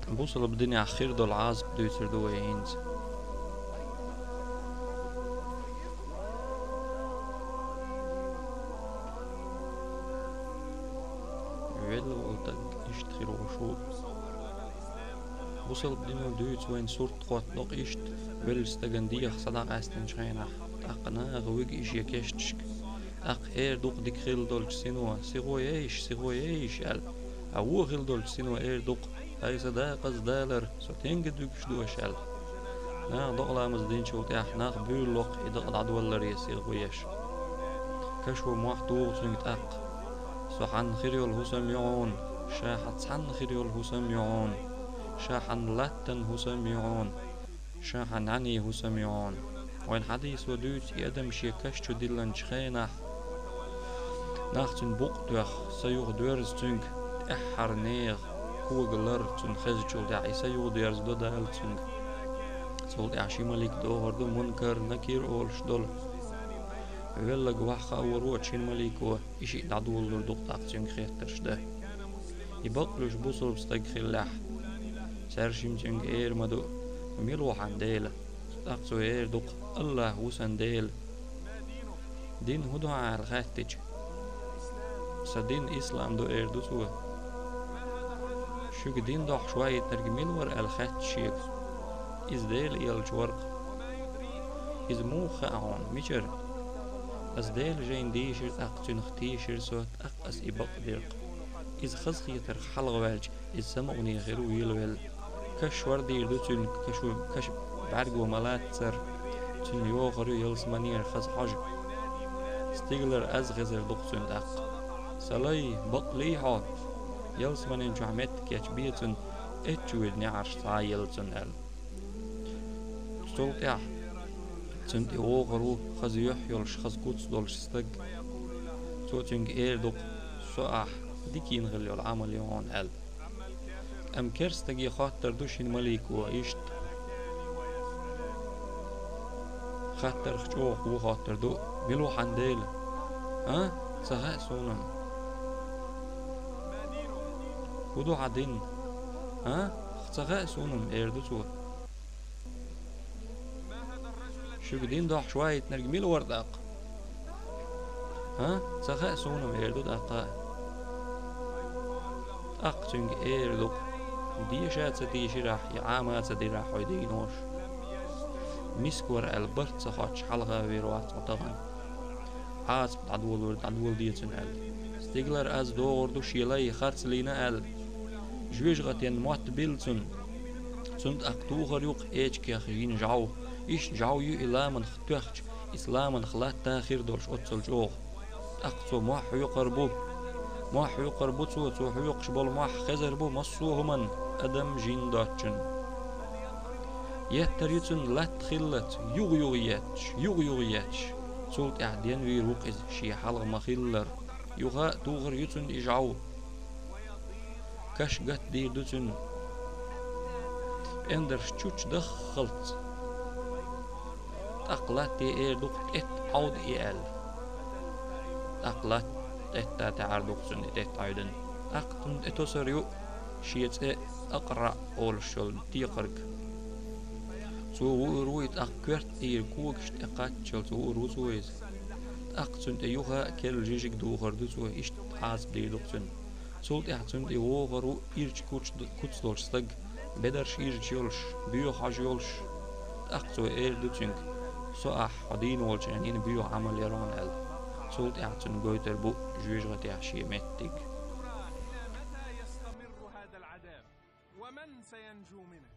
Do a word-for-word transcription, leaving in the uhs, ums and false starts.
Бусалба динехь хир долу Ӏазап дуьйцур ду вай хӀинца. Велла волу стаг иштта хир волуш ву. Бусалба дино дуьйцу вайн сурт хӀоттадо-кх иштта, веллачу стагана дегӀах схьадӀакъаьстинчу хенахь, тӀаккха наха вуьгу и шен кешташка. ТӀаккха эр ду-кх дика хилла долчу сино: «Сихо ейша, сихо ейша», — аьлла. Ткъа вон хилла долчу сино эр ду-кх: «ХӀай сан декъаза далар, со стенга дуьгуш ду аша?» — аьлла. Наха докъаламаз динчул тӀаьхьа нах буьйлало-кх и дакъа дӀадолларе сихо еш. Кашо мохь туху цуьнга тӀаккха: «Со хьанна хир йолу хӀусам ю хьуна, ша хьан цхьанна хир йолу хӀусам ю хьуна, ша хьан латтан хӀусам ю хьуна, ша хьан нӀаьний хӀусам ю хьуна». Вайн хьадисо дуьйцу, и адам шен каш чу диллинчу хенахь, нах цуьнан букъ тоьхна, са юха доьрзу цуьнга тӀаьххьара нехан кога лар цунна хезначул тӀаьхьа, и са юха доьрзу до Дала цуьнга. Цул тӀаьхьа ши малик догӀур ду, Мункар, Накир олуш долу. Велларг ваха хаа вара оцу шина малико, и шиъ дӀадолалур ду-кх тӀаккха цуьнга хеттарш дан. И бакълуьйш бусалба стаг хиллехь, цаьршимма цуьнга эр ма ду: «Мила ву хьан Дела?» ТӀаккха цо эр ду-кх: «АллахӀ ву сан Дела». «Дин хӀун ду хьан?» — аьлла хаьттича: «Сан дин ислам ду», — эр ду цо. «Шуьга дин дохьуш ваийтинарг мила вара?» — аьлла хаьттича шега: «Иза Дела элча вара-кх». «Иза муха хаьа хьуна, мичара?» «Аса Делан жайна дийшира, тӀаккха цуьнах тийшира со, тӀаккха аса и бакъдира-кх. Иза хазахетарх хьалхаваьлча, иза самукъане хир ву велавелла. Каш шор дийр ду цуьнан, каш, каш бӀаьрго ма лаццара. Цуьнан йохар ю ялсаманера хаза хьожа. Стигалара аз хезар ду-кх цуьнан тӀаккха. Сан лай, бакълий хьо? Ялсаманин чохь меттиг кечбе цунна, эцчу вуьду неӀарш цхьа а елла цунна», — аьлла. Цул тӀаьхьа цунна тӀе вогӀур ву хаза юьхь йолуш, хаза куц долуш стаг. Цо цуьнга эр ду-кх: «Со ахь дика йина хилла йолу Ӏамал ю хьуна», — аьлла. Амма керста стаге хоттур ду шина малико иштта. Хаттарх чӀогӀа вон хоттур ду: «Мила ву хьан Дела? А? Ца хаьа суна-м. ХӀун ду хьан дин? А? Ца хаьа суна-м», — эр ду цо. «Шуьга дин дохьуш ваийтинарг мила вара тӀаккха? А? Ца хаьа суна-м», — эр ду тӀаккха. ТӀаккха цуьнга эр ду-кх: «Деша ца тийшира ахь, я Ӏама ца дира ахь хьайн динош? Миска вара аьлла барт ца хоттуш хьалха вийр вац хьо тахана. Ӏазап дӀадолор дӀадоладе цунна», — аьлла. Стигалара аз догӀур ду шен лай харцлийна аьлла. Жоьжахатин мотт билла цунна. Цунна тӀаккха тухур ю-кх эчигех йина жӀов. Иштта жӀов ю и ламанах тоьхча, иза ламанах латта хир долуш оццул чӀогӀа. ТӀаккха цо мохь хьоькхур бу. Мохь хьоькхур бу цо, цо хьоькхуш болу мохь хезар бу массо а хӀуманна, адам, жин доцчунна. Еттар ю цунна латта хиллалц, юха-юха етташ, юха-юха етташ. Цул тӀаьхьа денвийр ву-кх иза шен хьалха ма-хиллара. Юха а тухур ю цунна и жӀов. Каш гатдийр ду цуьнан пӀендарш чучча даххалц. ТӀаккха латте эр ду-кх: «ТӀетта Ӏовда и», — аьлла. ТӀаккха латта тӀетта таьӀар ду-кх цунна и тӀетта Ӏовдина. ТӀаккха цунна тӀетосур ю шен цӀе Акъраъ олуш йолу текхарг. Цо вуур ву и, тӀаккха коьрта тӀера когаш тӀе кхаччалц вуур ву цо иза. ТӀаккха цунна тӀе юха а керла жижиг духур ду цо, иштта Ӏазап дийр ду-кх цунна. Цул тӀаьхьа цунна тӀе вогӀур ву ирча куц, куц долуш стаг, бедарш ирча йолуш, боьха хьожа йолуш. ТӀаккха цо эр ду цуьнга: «Со ахь хьо дийна волчу хенахь йина боьха Ӏамал яра хьуна», — аьлла. Цул тӀаьхьа цунна гойтур бу жоьжахатех шен меттиг. ومن سينجو منه؟